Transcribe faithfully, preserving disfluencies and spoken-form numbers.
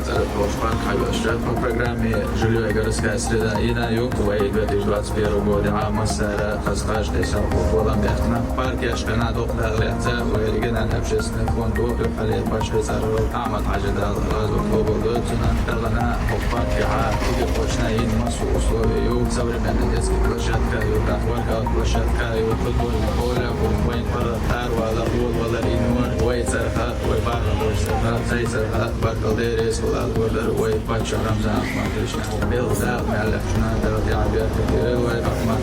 Цӏерах йолча парк хьайоагӏаш я. По программе «Живая городская среда» йина ю, вай две тысячи двадцать первого года массара хаза кхаж тӏа саго болам бехна. Парк яш кана докъ дагълеца, вай региональный общественный фонд у, хьале башли царал Ахмад Хьажи Дала разу хлобал доцуна. Дагана хо парк я, туги почна ин массу условия ю, современный детский площадка ю, воркаут площадка ю, футбольный поле, вай пара тарвала, вол вала ин вай царха, вай бага больше, цай царха, баркал дерес, вала вай пача Рамзан Ахматович. Белгда, меллехчуна, Дала тӏаьхьа беркат дойла вай, Ахмат